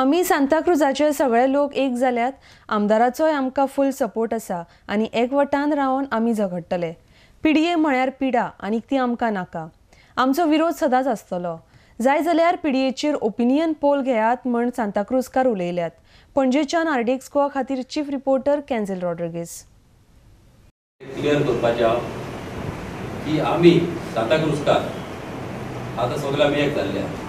आमी सांताक्रुजाचे सगळे लोक एक जाल्यात. आमदाराचोय आमकां फूल सपोर्ट आसा आनी एकवटान रावन आमी झगडटले. पीडीए म्हळ्यार पिडा आनी ती आमकां नाका. आमचो विरोध सदांच आसतलो. जाय जाल्यार पीडीएचेर ओपिनियन पोल घेयात म्हण सांताक्रुजकार उलयल्यात. पणजेच्यान आरडीएक्स गोवा खातीर चीफ रिपोर्टर कॅन्झिल रॉड्रिगीस. क्लियर करपाचें आहा की आमी सांताक्रुजकार आतां सगळे आमी एक जाल्ले आहा.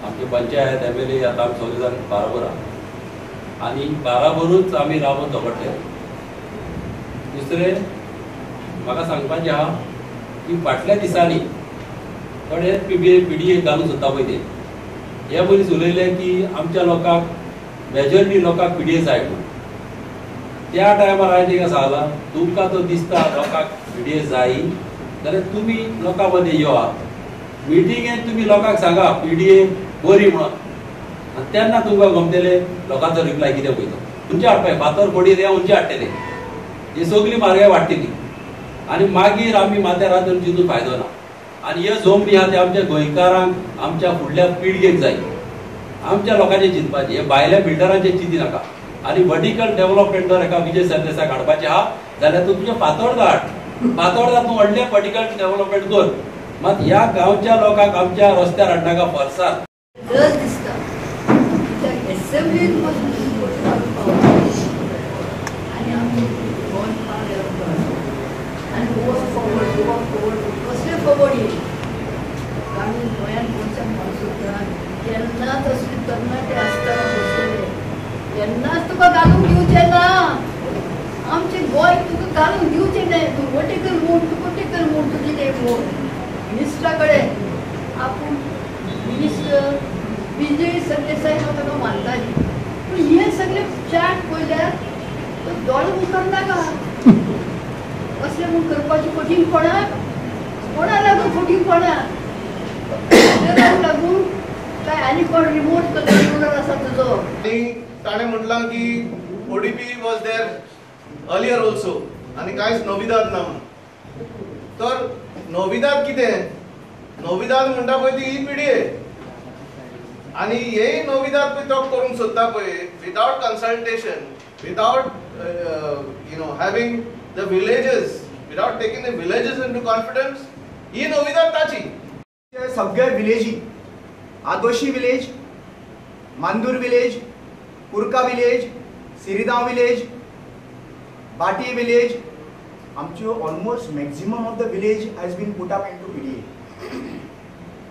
आमची पंचायत एमएलए आतां आमी सगळे जाण बाराबर आहा आनी बाराबरूच आमी रावन झगडले. दुसरें म्हाका सांगपाचें आहा की फाटल्या दिसांनी थोडे पीडीए घालूंक सोदता पळय ते हे मनीस उलयले की आमच्या लोकांक मेजॉरिटी लोकांक पीडीए जाय म्हणून. त्या टायमार हांवें तांकां सांगलां तुमकां तो दिसता लोकांक पीडीए जाय जाल्यार तुमी लोकां मदें येवात, मिटिंगेन तुमी लोकांक सांगा पीडीए बरी म्हणून आनी तेन्ना तुमकां गमतले लोकांचो रिप्लाय कितें पळय तो. खंयचे हाडपाय फातर पडीर हे खंयचे हाडटले, ही सगळी म्हारगाय वाडटली आनी मागीर आमी माथ्यार हात धरून चिंतून फायदो ना. आनी हे जमनी आहा ते आमच्या गोंयकारांक आमच्या फुडल्या पिळगेक जाय. आमच्या लोकांचें चिंतपाचें, हे भायल्या बिल्डरांचें चिंती नाका. आनी वर्टिकल डेव्हलपमेंट जर एका विजय सरदेसाक हाडपाचें आहा जाल्यार तूं तुजें फातोर्दा हाड, फातोर्दा तूं व्हडलें वर्टिकल डेव्हलपमेंट कर, मात ह्या गांवच्या लोकांक आमच्या रस्त्यार हाडनाका फोर्सान. गरज दिसता एसेंब्लीन आनी आमी गोंय आनी गोवा फॉरवर्ड, गोवा फॉरवर्ड कसले फॉरवर्ड येईल आमी गोंयांत मनशाक माणसूं केन्नाच असले तरणाटे आसतना बसतले केन्नाच तुका घालूंक दिवचें ना. आमचें गोंय तुका घालूंक दिवचें न्हय. तूं वर्टिकल म्हूण, तूं वर्टिकल म्हूण, तूं कितें म्हूण मिनिस्टरा कडेन आपूण मिनिस्टर विजय सरदेसाय हांव ताका मानताली, पूण हे सगळे चार्ट पळयल्यार तो दोळे मुखार नाका. असलें म्हूण करपाचें फटींगपणां कोणा लागून, फटींगपणां लागून काय आनी कोण रिमोट कंट्रोलर आसा तुजो. आनी ताणें म्हटलां की ODP was there earlier also आनी कांयच नविदाद ना म्हणून. तर नविदाद कितें? नविदाद म्हणटा पळय ती ही पीडीए. आनी हेय नविदाद पळय तो करूंक सोदता पळय without consultation, without you know having the villages, without taking the villages into confidence. ही नविदाद ताची. सगळे विलेजी, Adoshi village, Mandur village, Curca village, Siridao village, Bhati village, आमच्यो almost maximum of the village has been put up into PDA.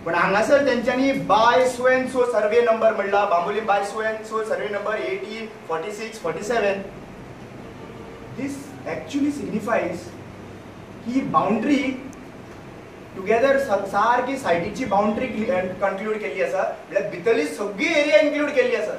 पण हांगासर तेंच्यांनी by so and so survey number म्हणला, Bambolim by so and so survey number 18, 46, 47. This actually signifies की boundary together सारकी सायटीची boundary conclude केल्ली आसा, म्हळ्यार भितरली सगळी एरिया इन्क्लूड केल्ली आसा.